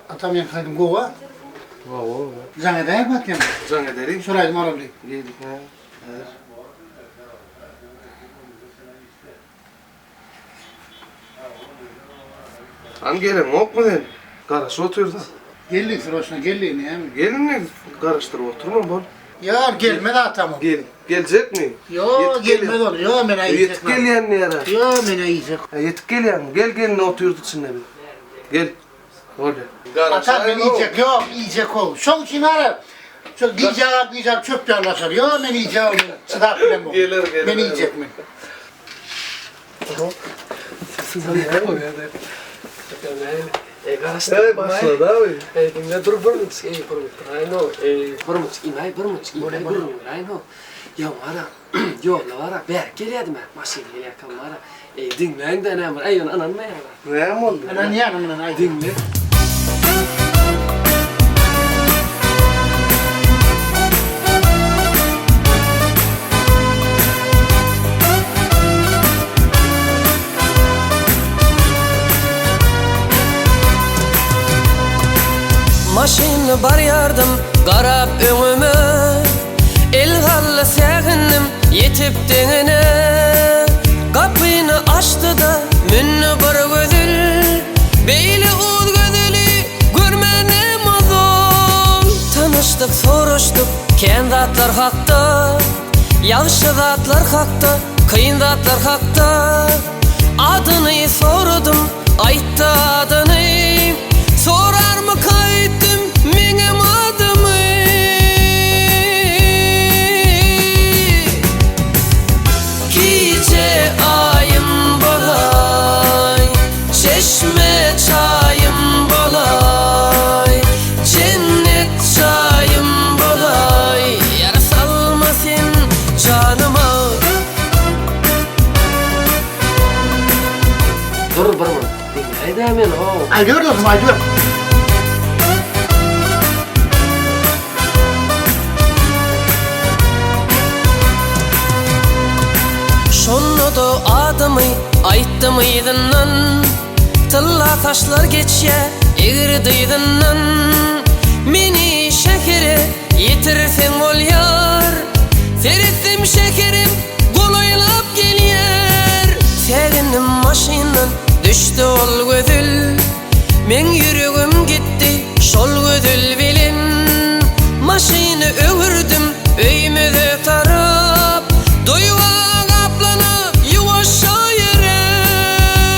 Atam meň haýdym gowa. Gowy. Jaň edäýip atýan. Jaň edeliň. Şol aýdym alaly. Geldik hä. Häzir. Han geleňokmy sen? Garaşyp otyrda. Geldik sroçno geldik näme? Gel indi garaşdyryp oturma bol. Ýok gelmez atam ol. Gel. Geljekmi? Ýok gelmez ol. Ýok men aýyjak. Ýetip gelýän diýýär. Ýok men aýyjak. Ýetip gelýän. Gel gel indi otyrdy içinde biz. Gel. Bolýa. Atam men iýjek ýok iýjek ol. Şoň üçin ara şo gijä galyp gijä galyp çöp ýalaşar. Ýok men iýjek ol men çydap bilemok. Geler geler. Men iýjek men. Ey başlady abi. Ey diňle dur bir minut ey bir minut duraýyn o ey bir minut inaý bir minut inaý gürrüň beräýin o ýa wara ýolda wara bärik gelýädim ä maşyn gelýärkäm wara ey diňläýiň-dä näme bar äý ýöne ynanmaýaňyz-a. Näme boldy? Ynanýan ynan aýt. Diňle. Maşynda barýardym garap öňüme El gally sägindim ýetip deňine Gapyny açdy-da mündi bir gözel Beýle uz gözeli görmänem ozal Tanyşdyk soraşdyk kän zatlar hakda Ýagşy zatlar hakda Kyn zatlar hakda Adyny soradym, aýtdy adyny Sorarmyka öýtdüm meňem adymy Gije aýym bolaý, Çeşme çaýym bolaý, Jennet jaýym bolaý, Ýara salma sen janyma. Dur bir minut diňläýdä meni how. Aýdyber dostum aýdyber. Şonda-da adymy aýtdym yzyndan Tylla saçlar geçýä egri dyzyndan Meni şähere Ýetirseň bolýar. Seretsem şäherim golaýlap gelýär. Sägindim maşyndan düşdi ol gözel. Meň ýüregim gitdi şol gözel bilen. Maşyny öwürdim öýmüze tarap. Duýga gaplanyp ýuwaşja ýöräp.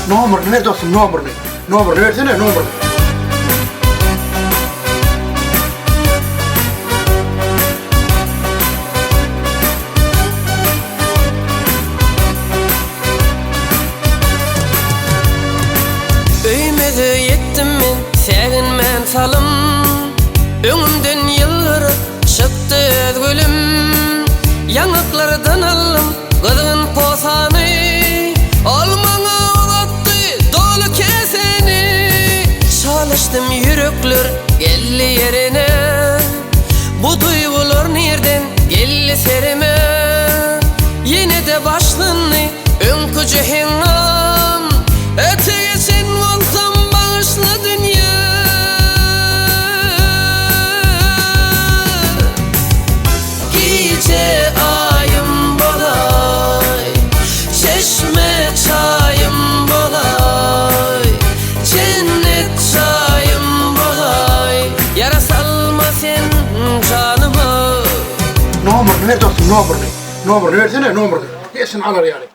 Nomerini ber dostum nomerini. Nomerini bersene nomerini. Öýmüze ýetdim men säginmän salym Öňümden ýylgyryp çykdy öz gülüm Ýaňaklardan aldym Gyzgyn posany ol maňa uzatdy doly käsäni Çalyşdym ýürekler geldi ýerine Bu duýgular nirden geldi serime Ýene-de başlandy öňküje heňňam Öte geçen bolsam bagyşla dünýä. Gije aýym bolaý, Çeşme çaýym bolaý, Jennet jaýym bolaý, Ýara salma sen janyma. Nomerini ber dostum nomerini. Nomerini bersene nomerini. Hepsini alar ýaly.